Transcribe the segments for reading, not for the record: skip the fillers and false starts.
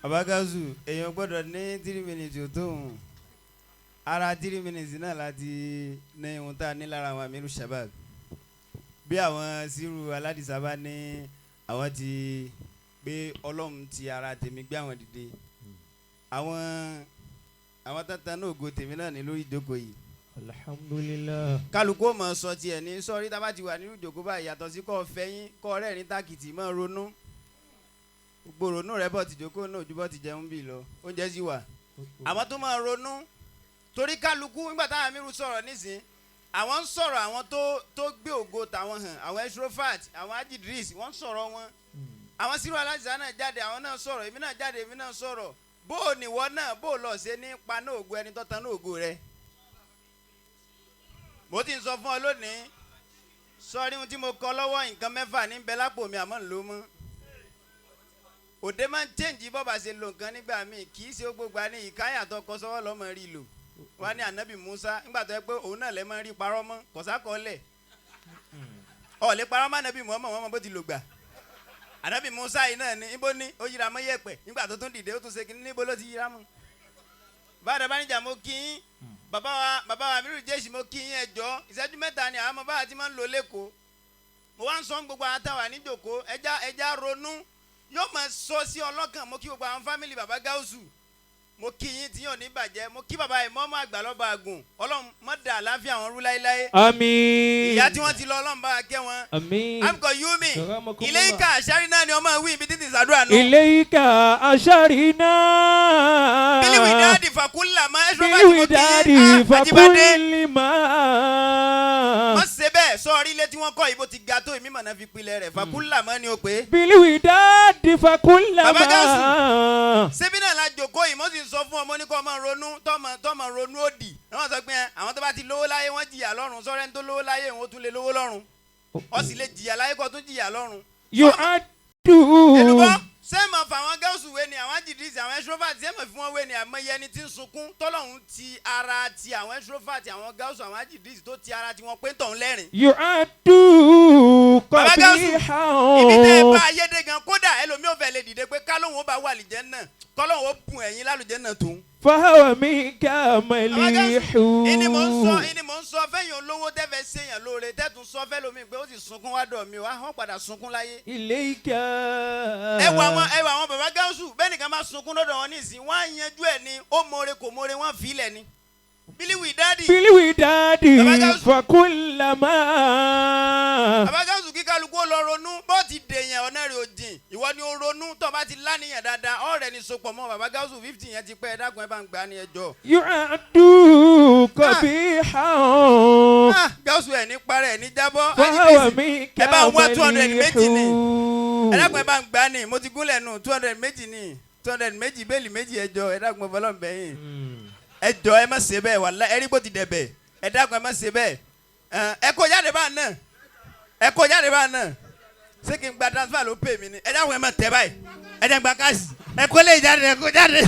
Abagazu èèyàn gbọ́dọ̀ ní 3 minutes ò tó òun ara 3 minutes náà láti ní ohun tá a ní lára àwọn Amiru Shabab bí àwọn Síru Aládìsá bá ní àwọn ti pé Ọlọ́run ti ara tèmi gbé àwọn dìde, àwọn tán náà ògo tèmi náà ní lórí ìjókòó yìí. Alhamdulillah. Kálukú ó mọ̀ sọ tiẹ̀ ní sọ́rí tá a bá ti wà nínú ìjókòó báyìí, yàtọ̀ sí kọ́ fẹ́yìn kọ́ rẹ́rìn tákìtì mọ́ ronú gbogbo ronú rẹ bọ̀ ti jókòó náà ojú bọ́ ti jẹun bì lọ, oúnjẹ sì wà, àwọn tó máa ronú torí kálukú nígbà táwọn Amiru sọ̀rọ̀ nísìn, àwọn ń sọ̀rọ̀ àwọn tó gbé ògo tàwọn hàn, àwọn extrovert, àwọn Ajidris, wọ́n ń sọ̀rọ̀ wọn, àwọn Síru Aládìsá náà jáde, àwọn náà sọ̀rọ̀, èmi náà jáde, èmi náà sọ̀rọ̀. Bó o nìwọ náà bó o lọ ṣe ní paná ògo ẹni tó tan ní ògo rẹ. Mo ti ń sọ fún ọ lónìí, sọrí ohun tí mo kọ lọ́wọ́, nǹkan mẹ́fà ní bẹ lápò mi, àmọ́ ń lò mọ́. Òde máa ń chẹ́ǹjì bọ́ba ṣe lo nǹkan nígbà míì, kì í ṣe gbogbo àní ìkáyà tó kọ sọ́wọ́ lọ́mọ rí lò wá ní Ànábì Musa nígbà tó yẹ pé òun náà lẹ́ máa ń rí parọ́ mọ́ kọ̀sákọ́lẹ̀ ọ̀ lè parọ́ mọ́ Ànábì Muhammad, wọn mọ bó ti lò gbà. Ànábì Musa yìí náà ní ibo ní ó yíra mọ́ yẹ̀pẹ̀, nígbà tó tún dìde ó tún ṣe kí níbo ló ti yíra mọ́. Báyọ̀ bá níjà, mo kí yín, bàbá wa, bàbá wa Amiru Jésì, mo kí yín. Ẹjọ́ ìṣẹ́jú 3 ni àwọn ọmọ báwa ti máa ń lò lẹ́kọ̀ọ́. Mo wá ń sọ gbogbo àwọn táwa níjòkó, ẹja ẹja ronú yóò máa sọ sí ọlọ́kàn. Mo kí gbogbo àwọn family bàbá Gáúsù, mo kí yín tí yóò ní bàjẹ́. Mo kí bàbá ìmọ̀ọ́mọ́ àgbà lọ́ba àgùn, Ọlọ́run mọ́ da àláfíà wọn rú láéláé. Àmín. Ìyá tí wọ́n ti lọ, Ọlọ́run bá wa kẹ́ wọn. Àmín. Amkọ yumi Karamakumullah. ilé ìka àṣàrí náà ni ọmọ wí ibi títí sàdúrà nù. إليك أشرنا. Bílíwì dáàdì fàkúlà máa ẹ ṣọ́fà tí mo kí بالوداد yín àjíbádé. فكل ما Má ṣe bẹ́ẹ̀ sọ́ọ́rí ilé tí wọ́n kọ́ ìbò ti ga tó ìmí mọ̀nà fi pilẹ̀ rẹ̀, fàkúlà mọ́ ni ó pé. بالوداد فكل Baba ما Ṣebí náà la jòkó yìí, mo sì ń sọ fún ọmọ ní kó ọmọ ronú tọmọ tọmọ ronú òdì. Wọ́n sọ pé àwọn tó bá ti lówó láyé, wọ́n jìyà lọ́run. Sọ́rẹ́ ń tó lówó láyé, òun ó tún lè lówó lọ́run, ó sì lè jìyà láyé kó tún jìyà lọ́run. يعد Èlùbọ́ ṣé mọ̀ fún àwọn girls wé ni, àwọn jìdísì, àwọn extrovert, ṣé mọ̀ fún wọn wé ni? Àmọ́ iye ẹni tí ń sunkún tọ́lọ́hún ti ara ti àwọn extrovert, àwọn girls, àwọn jìdísì tó ti ara ti wọn pé tọ̀hún lẹ́rìn. يعد Baba Gausu, قبيحا ibi tẹ́ ẹ bá ayédè gan, kódà ẹlòmíì ò fẹ́ lè dìde pé kálóhùn ó bá wà lìjẹ́ náà, kọ́lóhùn ó bùn ẹ̀yìn lálùjẹ́ náà tòun. فهو منك مليح. Ìní mò ń sọ, ìní mò ń sọ fẹ́yìn olówó tẹ́fẹ́ ṣèyàn lóore, tẹ́tún sọ fẹ́ lómi pé ó sì sunkún wá dọ̀ mí o, wọ́n padà sunkún láyé. إليك Ẹ wọ àwọn bàbá Gáúsù bẹ́ẹ̀ nìkan máa sunkún lọ́dọ̀ wọn nísìn, wọ́n á yanjú ẹ̀ ní ó mọ̀ọ́rẹ́ kò mọ̀ọ́rẹ́, wọ́n fi ilẹ̀ ni. Bílíwì dáàdì. بالوداد Baba Gausu. فكلما Bàbá Gáúsù, kí kálukú ó lọ ronú bó ti dèèyàn, ọ̀nà rẹ̀ ò jìn, ìwọ ni ó ronú tó bá ti láníyàn dáadáa, ọ̀rẹ́ ni sopọ̀ mọ́. Bàbá Gáúsù, 50 yẹn ti pẹ́, ẹ dákun, ẹ bá ń gbà á ní ẹjọ́. يعد قبيحا Ah, Gáúsù, ẹ̀ ní parẹ́, ẹ̀ ní jábọ́. فهو منك Ẹ bá ń wá 200 مليح. méjì ni. Ẹ dákun, ẹ bá ń gbà á ní, mo ti gúnlẹ̀ nù, 200 méjì ní, 200 méjì, bẹ́ẹ̀lì méjì, ẹjọ́, ẹ dákun, ẹ bẹ́yìn, ẹ jọ, ẹ má ṣe bẹ́ẹ̀, wàlá ẹ rí bó ti dẹ̀bẹ̀. Ẹ dákun, ẹ má ṣe bẹ́ẹ̀. Ẹ kó jáde bá náà, ẹ kó jáde bá náà. Ṣé kí n gba transfer ló pè mí ni? Ẹ dákun, ẹ má tẹ báyìí, ẹ jẹ́ n gba cash. Ẹ kó lè jáde, ẹ kó jáde,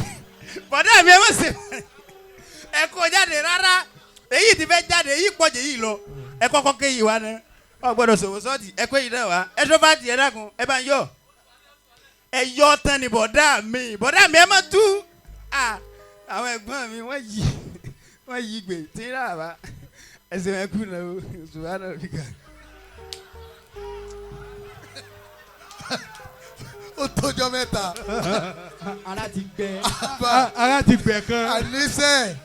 bọ̀dá mi, ẹ má ṣe, ẹ kó jáde rárá. Èyí ti fẹ́ jáde, èyí pọ̀ jù èyí lọ. Ẹ kọ́kọ́ kéyìí wá náà, ọ gbọ́dọ̀ sòwò sọ́ọ̀tì. Ẹ kó yìí náà wá, ẹ tó bá tiẹ̀, dákun, ẹ bá ń yọ, ẹ yọ tán ni. Bọ̀dá mi, bọ̀dá mi, ẹ má tú. Àwọn ẹ̀gbọ́n mi, wọ́n yí gbè tí ń rà wá ẹsẹ̀ wọn kú náà o ṣùgbọ́n àná fi kà. Ó tójọ́ mẹ́ta. Ara ti gbẹ. Ara ti gbẹ̀ kan. Àníṣe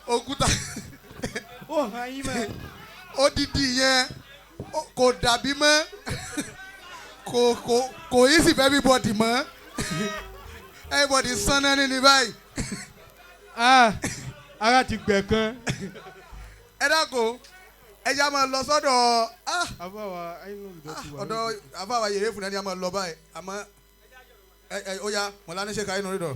òkúta. Ó hàn yín mọ́. Odidi yẹn kò dàbí mọ́, kò easy for everybody mọ́, everybody sanná ní báyìí. Ah, ara ti gbẹ̀ kan. Ẹ dákun, ẹ jẹ́ a máa lọ sọ́dọ̀ Àbáwá ayélujára ti wà. Ọ̀dọ̀ àfàwà yèrè fúnra ni a máa lọ báyìí, àmọ́ ẹ ó yá mọ̀lá ní sèkà inú rídọ̀.